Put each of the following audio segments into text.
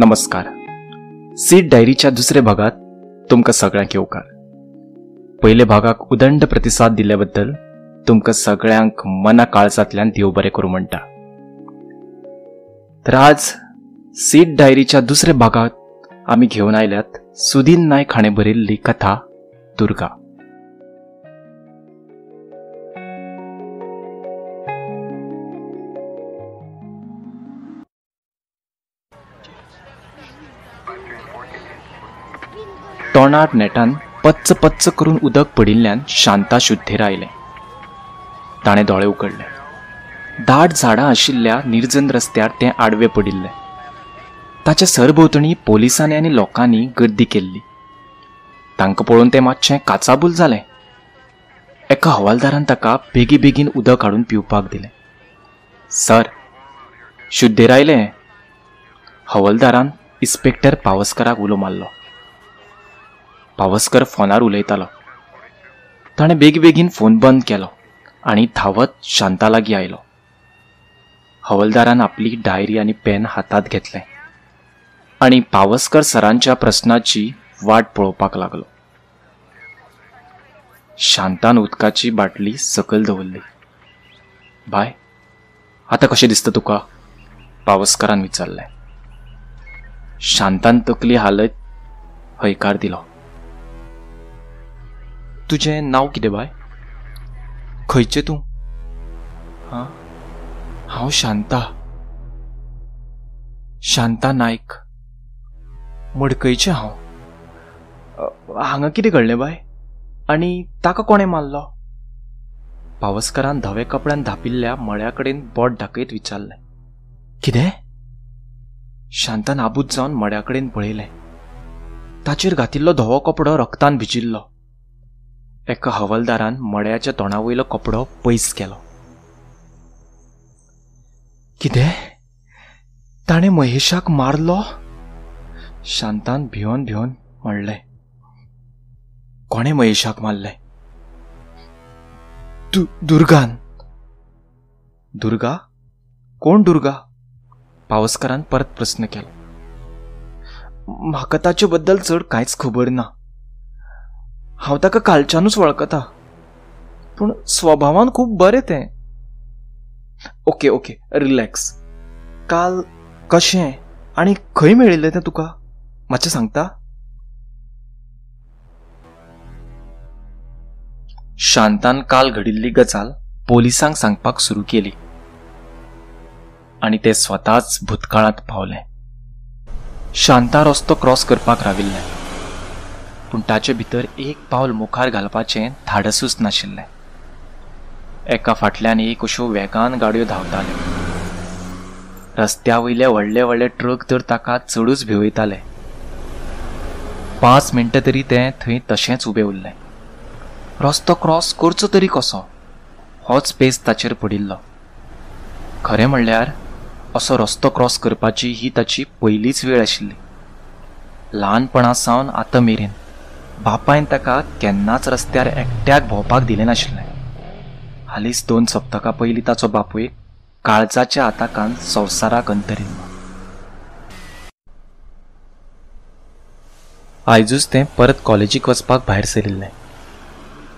नमस्कार. सीट डायरीच्या दुसऱ्या भागात तुमकां सगळ्यांक येवकार. पयल्या भागाक उदंड प्रतिसाद दिल्ल्याबद्दल तुमकां सगळ्यांक मना काळजांतल्यान देव बरें करूं म्हणटा. तर आज सीट डायरीच्या दुसऱ्या भागात आमी घेवन आयल्यात सुदीन नायक हाणें बरयल्ली कथा दुर्गा. तोंडार नेटान पच्च पच्च करून उदक पडिल्ल्यान शांता शुद्धेर आयलें. ताणें दोळे उगडले. दाट झाडां आशिल्ल्या निर्जन रस्त्यार तें आडवें पडिल्लें. ताच्या सरभोंवतणी पोलिसांनी आनी लोकांनी गर्दी केल्ली. तांकां पळोवन तें मातशें काचाबूल जालें. एका हवालदारान ताका बेगीबेगीन उदक हाडून पिवपाक दिलें. सर, शुद्धेर आयलें. हवालदारान इन्स्पेक्टर पावसकराक उलो मारलो. पावसकर फोनार उलयतालो. ताणें बेगीबेगीन फोन बंद केलो आनी धांवत शांता लागीं आयलो. हवालदारान आपली डायरी आनी पेन हातांत घेतलें आनी पावसकर सरांच्या प्रस्नाची वाट पळोवपाक लागलो. शांतान उदकाची बाटली सकयल दवरली. बाय, आतां कशें दिसता तुका? पावसकरान विचारलें. शांतान तकली हालयत हयकार दिलो. तुजें नांव कितें बाय? खंयचें तूं? हां, हांव शांता, शांता नायक, मडकयचें हांव. हांगा कितें घडलें बाय? आनी ताका कोणें मारलो? पावसकरान धवे कपड्यान धापिल्ल्या मळ्या कडेन बोट दाखयत विचारलें. कितें? शांतान आबूज जावन मड्या कडेन पळयलें. ताचेर घातिल्लो धवो कपडो रक्तान भिजिल्लो. एका हवालदारान मड्याच्या तोंडावयलो कपडो पयस केलो. कितें? ताणें महेशाक मारलो? शांतान भिवन भिवन म्हणलें. कोणें महेशाक मारलें? दुर्गान. दुर्गा? कोण दुर्गा? पावसकरान परत प्रस्न केलो. म्हाका ताचे बद्दल चड कांयच खबर ना. हांव ताका कालच्यानूच वळखता, पूण स्वभावान खूब बरें तें. Okay okay, relax. काल कशें आनी खंय मेळिल्लें तें तुका? मातशें सांगता? शांतान काल घडिल्ली गजाल पोलिसांक सांगपाक सुरू केली आनी तें स्वताच भूतकाळांत पावलें. शांता रस्तो क्रॉस करपाक राविल्लें, पूण ताचे भितर एक पावल मुखार घालपाचें धाडसूच नाशिल्लें. एका फाटल्यान एक अश्यो वेगान गाडयो धांवताल्यो. रस्त्या वयले व्हडले व्हडले ट्रक तर ताका चडूच भिवयताले. 5 मिनटां तरी तें थंय तशेंच उबें उरलें. रस्तो क्रॉस करचो तरी कसो होच पेस ताचेर पडिल्लो. खरें म्हणल्यार असो रस्तो क्रॉस करपाची ही ताची पयलीच वेळ आशिल्ली. ल्हानपणा सावन आतां मेरेन बापायन ताका केन्नाच रस्त्यार एकट्याक भोंवपाक दिलें नाशिल्लें. हालींच 2 सप्तकां पयलीं ताचो बापूय काळजाच्या आताकान संवसाराक अंतरिल्लो. आयजूच तें परत कॉलेजीक वचपाक भायर सरिल्लें.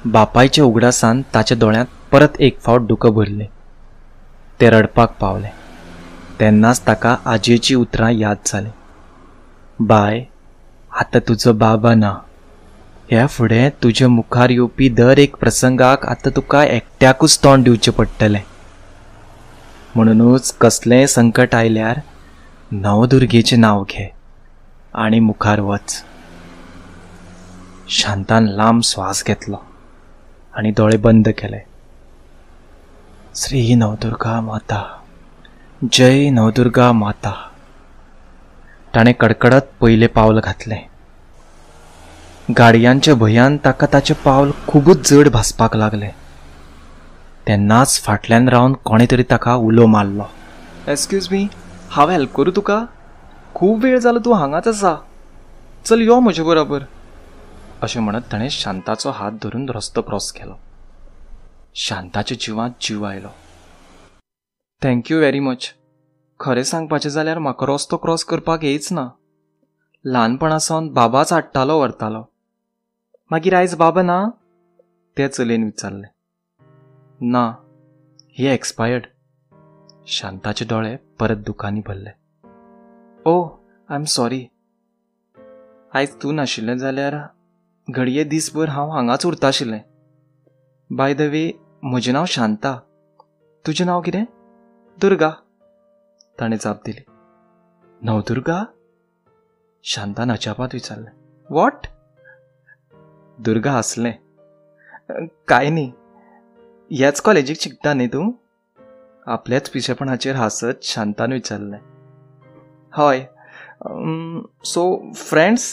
बापायच्या उगडासान ताच्या दोळ्यांत परत एक फावट दुकां भरलीं. तें रडपाक पावलें. तेन्नाच ताका आजयेचीं उतरां याद जालीं. बाय, आतां तुजो बाबा ना. ह्या फुडें तुज्या मुखार येवपी दर एक प्रसंगाक आतां तुका एकट्याकूच तोंड दिवचें पडटलें. म्हणुनूच कसलेंय संकट आयल्यार नवदुर्गेचें नांव घे आनी मुखार वच. शांतान लांब श्वास घेतलो आनी दोळे बंद केले. श्री नवदुर्गा माता, जय नवदुर्गा माता. ताणें कडकडत पयलें पावल घातलें. गाडयांच्या भंयान ताका ताचें पावल खुबूच जड भासपाक लागलें. तेन्नाच फाटल्यान रावन कोणें तरी ताका उलो मारलो. एक्सक्यूज मी, हांव हेल्प करूं तुका? खूब वेळ जालो तूं हांगाच आसा. चल यो म्हजे बरोबर. अशें म्हणत ताणें शांताचो हात धरून रस्तो क्रॉस केलो. शांताच्या जिवांत जीव आयलो. Thank you very much. खरें सांगपाचें जाल्यार म्हाका रस्तो क्रॉस करपाक येयच ना. ल्हानपणा सावन बाबाच हाडटालो व्हरतालो. मागीर आयज बाबा ना? ते चलयेन विचारलें. ना, ही एक्सपायर्ड. शांताचे दोळे परत दुकांनी भरले. ओ, I am sorry. आयज तूं नाशिल्लें जाल्यार घडये दीसभर हांव हांगाच उरताशिल्लें. बाय the way, म्हजें नांव शांता. तुजें नांव कितें? दुर्गा, ताणें जाप दिली. नवदुर्गा? शांतान अजापात विचारलें. What? Durga हांसलें. काय न्ही, ह्याच कॉलेजीक शिकता न्ही तूं? आपल्याच पिशेपणाचेर हांसत शांतान विचारलें. हय. So friends?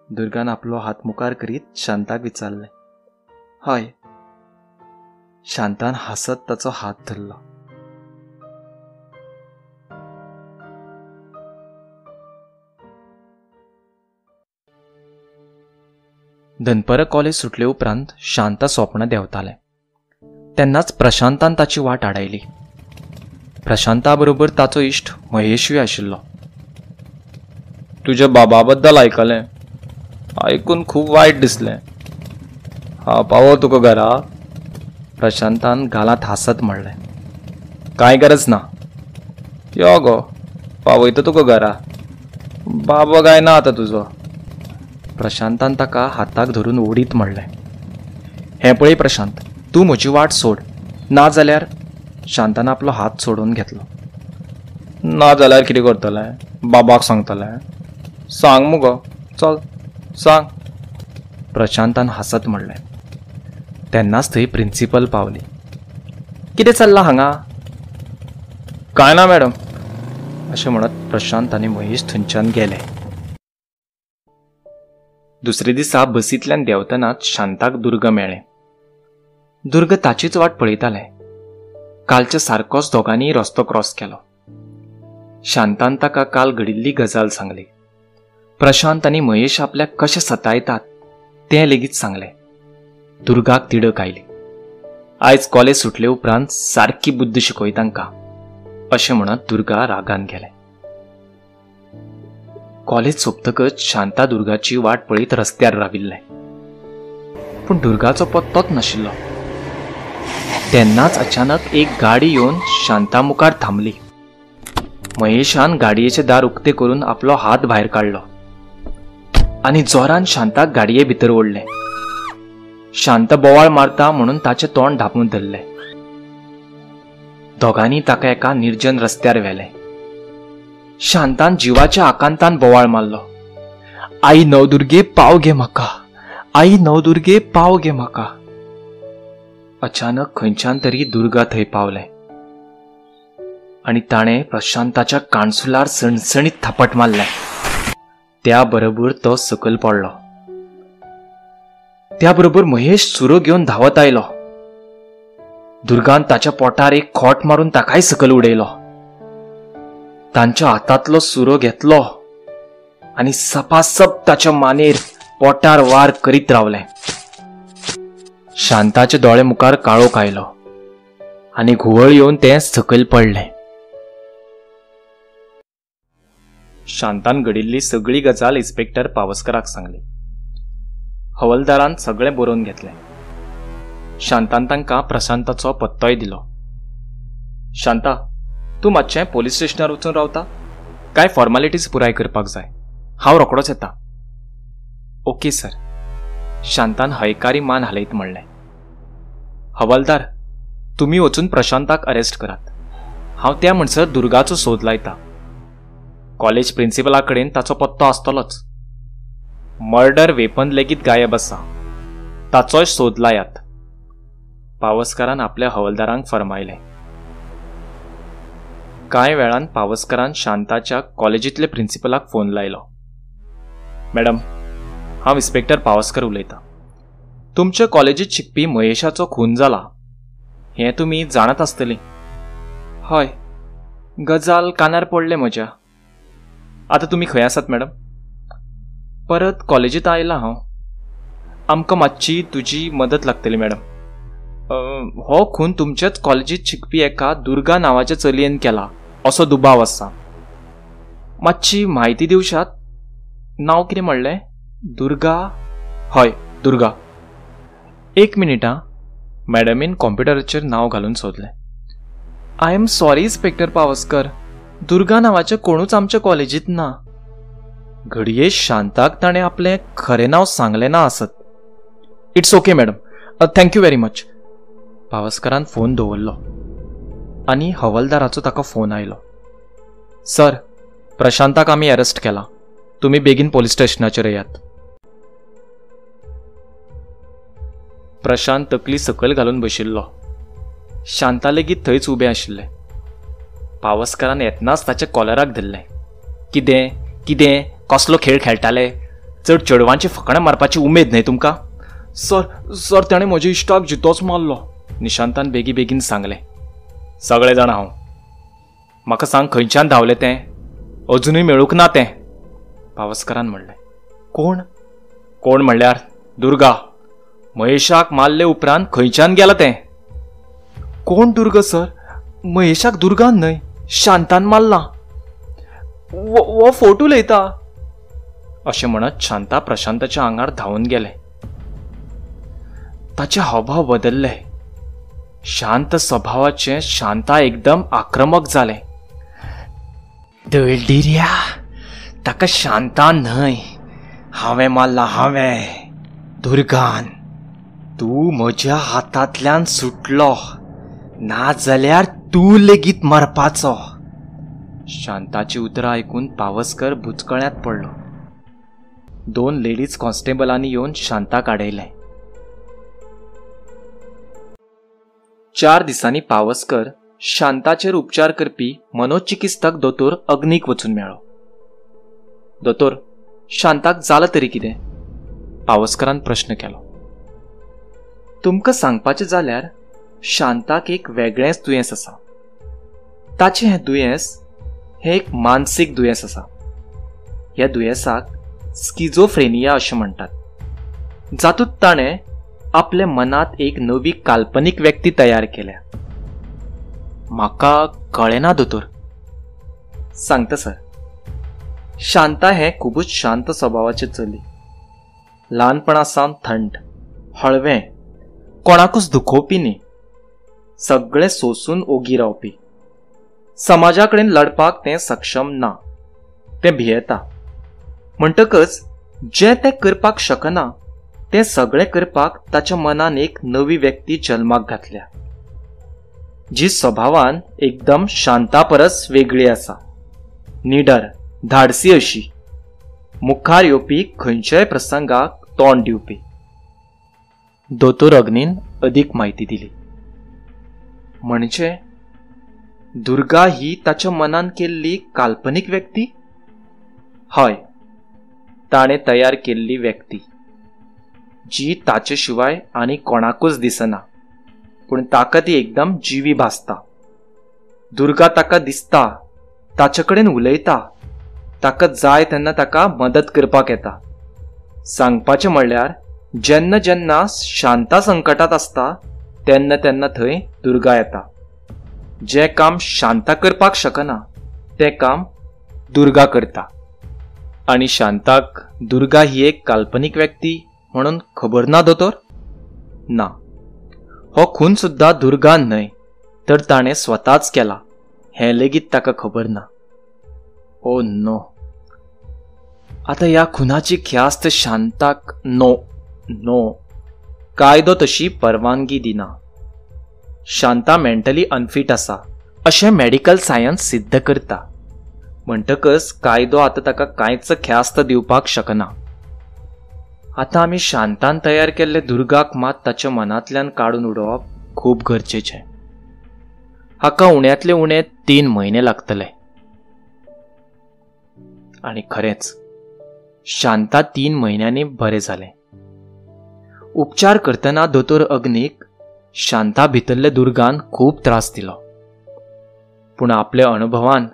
दुर्गान आपलो हात मुखार करीत शांताक विचारलें. हय. शांतान हांसत ताचो हात धरलो. दनपरां कॉलेज सुटले उपरांत शांता सोपणां देंवतालें तेन्नाच प्रशांतान ताची वाट आडायली. प्रशांता बरोबर ताचो इश्ट महेशूय आशिल्लो. तुज्या बाबा बद्दल आयकलें, आयकून खूब वायट दिसलें. हांव पावो तुका घरा? प्रशांतान गालांत हांसत म्हणलें. कांय गरज ना. यो गो, पावयता तुका घरा. बाबा काय ना आतां तुजो. प्रशांतान ताका हाताक धरून ओडीत म्हणलें. हें पळय प्रशांत, तूं म्हजी वाट सोड, ना जाल्यार. शांतान आपलो हात सोडून घेतलो. ना जाल्यार कितें करतलें? बाबाक सांगतलें? सांग मुगो, चल सांग. प्रशांतान हांसत म्हणलें. तेन्नाच थंय प्रिन्सिपल पावली. कितें चल्लां हांगा? कांय ना मॅडम, अशें म्हणत प्रशांत आनी महेश थंयच्यान गेले. दुसरे दिसा बसींतल्यान देंवतनाच शांताक दुर्गा मेळ्ळें. दुर्गा ताचीच वाट पळयतालें. कालच्या सारकोच दोगांनीय रस्तो क्रॉस केलो. शांतान ताका काल घडिल्ली गजाल सांगली. प्रशांत आनी महेश आपल्याक कशें सतायतात तें लेगीत सांगलें. दुर्गाक तिडक आयली. आयज कॉलेज सुटले उपरांत सारकी बुद्द शिकय तांकां, अशें म्हणत दुर्गा रागान गेलें. कॉलेज सोंपतकच शांता दुर्गाची वाट पळयत रस्त्यार राविल्लें. पूण दुर्गाचो पत्तोच नाशिल्लो. तेन्नाच अचानक एक गाडी येवन शांता मुखार थांबली. महेशान गाडयेचें दार उक्तें करून आपलो हात भायर काडलो आनी जोरान शांताक गाडये भितर ओडलें. शांता बोवाळ मारता म्हणून ताचें तोंड धांपून धरलें. दोगांनी ताका एका निर्जन रस्त्यार व्हेलें. शांतान जिवाच्या आकांतान बोवाळ मारलो. आई नवदुर्गे पाव घे म्हाका, आई नवदुर्गे पाव घे म्हाका. अचानक खंयच्यान तरी दुर्गा थंय पावलें आनी ताणें प्रशांताच्या कानसुलार सणसणीत थापट मारलें. त्या बरोबर तो सकयल पडलो. त्या बरोबर महेश सुरो घेवन धांवत आयलो. दुर्गान ताच्या पोटार एक खोट मारून ताकाय सकयल उडयलो. तांच्या हातांतलो सुरो घेतलो आनी सपासप ताच्या मानेर पोटार वार करीत रावलें. शांताचे दोळे मुखार काळोख आयलो आनी घुंवळ येवन तें सकयल पडलें. शांतान घडिल्ली सगळी गजाल इन्स्पेक्टर पावसकराक सांगली. हवलदारान सगळें बरोवन घेतलें. शांतान तांकां प्रशांताचो पत्तोय दिलो. शांता, तूं मातशें पोलीस स्टेशनार वचून रावता? कांय फॉर्मालिटीज पुराय करपाक जाय. हांव रोखडोच येता. ओके सर, शांतान हयकारी मान हालयत म्हणलें. हवालदार, तुमी वचून प्रशांताक अरेस्ट करात. हांव त्या म्हणसर दुर्गाचो सोद लायता. कॉलेज प्रिन्सिपला कडेन ताचो पत्तो आसतलोच. मर्डर वेपन लेगीत गायब आसा, ताचोय सोद लायात. पावसकारान आपल्या हवालदारांक फर्मायलें. कांय वेळान पावसकारान शांताच्या कॉलेजींतले प्रिन्सिपलाक फोन लायलो. मॅडम, हांव इन्स्पेक्टर पावसकर उलयतां. तुमच्या कॉलेजींत शिकपी महेशाचो खून जाला हें तुमी जाणात आसतलीं. हय, गजाल कानार पडले म्हज्या. आतां तुमी खंय आसात मॅडम? परत कॉलेजींत आयला हांव. आमकां मातशी तुजी मदत लागतली मॅडम. हो खून तुमच्याच कॉलेजींत शिकपी एका दुर्गा नांवाच्या चलयेन केला असो दुबाव आसा. मातशी म्हायती दिवशात? नांव कितें म्हणलें? दुर्गा? हय, दुर्गा. एक मिनीट आं. मॅडमीन कॉम्प्युटराचेर नांव घालून सोदलें. I am sorry inspector Pawaskar, Durga नांवाचें कोणूच आमच्या कॉलेजींत ना. घडये शांताक ताणें आपलें खरें नांव सांगलें ना आसत. It's okay madam, thank you very much. पावसकरान phone दवरलो आनी हवलदाराचो ताका फोन आयलो. सर, प्रशांताक आमी अरेस्ट केला, तुमी बेगीन पोलीस स्टेशनाचेर येयात. प्रशांत तकली सकयल घालून बशिल्लो. शांता लेगीत थंयच उबें आशिल्लें. पावसकरान येतनाच ताच्या कॉलराक धरलें. कितें कितें कसलो खेळ खेळटाले? चड चेडवांची फकाणां मारपाची उमेद न्हय तुमकां? सर सर ताणें म्हज्या इश्टाक जितोच मारलो, निशांतान बेगी बेगीन सांगलें. सगळे जाणा हांव, म्हाका सांग खंयच्यान धांवलें तें? अजुनूय मेळूंक ना तें, पावसकरान म्हणलें. कोण? कोण म्हणल्यार दुर्गा. महेशाक मारले उपरांत खंयच्यान गेलां तें? कोण दुर्गा सर? महेशाक दुर्गान न्हय, शांतान मारला. वो फोट उलयता. अशें म्हणत शांता प्रशांताच्या आंगार धांवून गेलें. ताचे हावभाव बदलले. शांत स्वभावाचें शांता एकदम आक्रमक जालें. दळडिऱ्या, ताका शांता न्हय, हांवें मारला, हांवें, दुर्गान. तूं म्हज्या हातांतल्यान सुटलो, नाजाल्यार तूं लेगीत मरपाचो. शांताची उतरां आयकून पावसकर बुचकळ्यांत पडलो. 2 लेडीज कॉन्स्टेबलांनी येवन शांताक आडयलें. 4 दिसांनी पावसकर शांताचेर उपचार करपी मनोचिकित्सक दोतोर अग्नीक वचून मेळ्ळो. दोतोर, शांताक जालां तरी कितें? पावसकरान प्रश्न केलो. तुमकां सांगपाचें जाल्यार शांताक एक वेगळेंच दुयेंस आसा. ताचें हें दुयेंस हें एक मानसीक दुयेंस आसा. ह्या दुयेंसाक स्किझोफ्रेनिया अशें म्हणटात, जातूंत ताणें आपल्या मनांत एक नवी काल्पनीक व्यक्ती तयार केल्या. म्हाका कळ्ळें ना दोतोर. सांगता सर, शांता हें खुबूच शांत स्वभावाचें चली. ल्हानपणा सावन थंड, हळवें, कोणाकूच दुखोवपी न्ही, सगळें सोसून ओगी रावपी. समाजा कडेन लढपाक तें सक्षम ना, तें भियेता. म्हणटकच जें तें करपाक शकना तें सगळें करपाक ताच्या मनान एक नवी व्यक्ती जल्माक घातल्या, जी स्वभावान एकदम शांता परस वेगळी आसा. निडर, धाडसी अशी, मुखार येवपी खंयच्याय प्रसंगाक तोंड दिवपी. दोतोर अग्नीन अदीक म्हायती दिली. म्हणजे दुर्गा ही ताच्या मनान केल्ली काल्पनीक व्यक्ती? हय, ताणें तयार केल्ली व्यक्ती, जी ताचे शिवाय आनी कोणाकूच दिसना, पूण ताका ती एकदम जिवी भासता. दुर्गा ताका दिसता, ताचे कडेन उलयता, ताका जाय तेन्ना ताका मदत करपाक येता. सांगपाचें म्हणल्यार जेन्ना जेन्ना शांता संकटात आसता तेन्ना तेन्ना थंय दुर्गा येता. जें काम शांता करपाक शकना तें काम दुर्गा करता. आनी शांताक दुर्गा ही एक काल्पनीक व्यक्ती म्हणून खबर ना दोतोर? ना. हो खून सुद्दां दुर्गान न्हय तर ताणें स्वताच केला हें लेगीत ताका खबर ना. ओ नो, आतां ह्या खुनाची ख्यास्त शांताक नो नो, कायदो तशी परवानगी दिना. शांता मेंटली अनफीट आसा अशें मेडिकल सायन्स सिद्ध करता. म्हणटकच कायदो आतां ताका कांयच ख्यास्त दिवपाक शकना. आतां आमी शांतान तयार केल्ले दुर्गाक मात ताच्या मनांतल्यान काडून उडोवप खूब गरजेचें. हाका उण्यांतले उणे 3 म्हयने लागतले. आनी खरेंच शांता 3 म्हयन्यांनी बरें जालें. उपचार करतना दोतोर अग्नीक शांता भितरल्या दुर्गान खूब त्रास दिलो, पूण आपल्या अनुभवान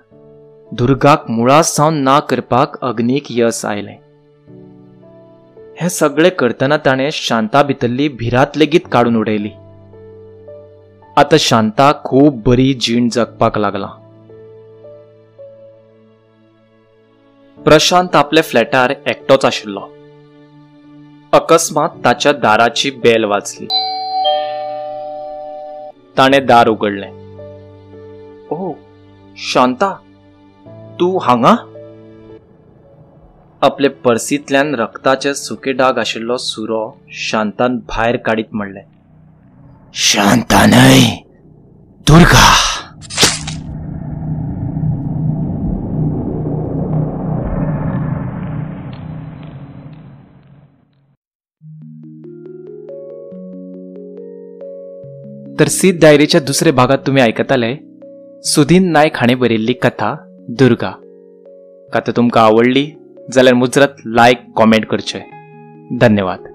दुर्गाक मुळा सावन ना करपाक अग्नीक यस आयलें. हें सगळें करतना ताणें शांता भितरली भिरांत लेगीत काडून उडयली. आतां शांता खूब बरी जीण जगपाक लागलां. प्रशांत आपल्या फ्लॅटार एकटोच आशिल्लो. अकस्मात ताच्या दाराची बेल वाजली. ताणें दार उगडलें. ओ शांता, तूं हांगा? आपले पर्सींतल्यान रक्ताचे सुके डाग आशिल्लो सुरो शांतान भायर काडीत म्हणलें, शांता न्हय, दुर्गा. तर सीत डायरीच्या दुसऱ्या भागात तुम्ही आयकताले सुधीन नायक हाणें बरयल्ली कथा दुर्गा. कथा तुमकां आवडली जाल्यार मुजरत लायक कॉमेंट करचें. धन्यवाद.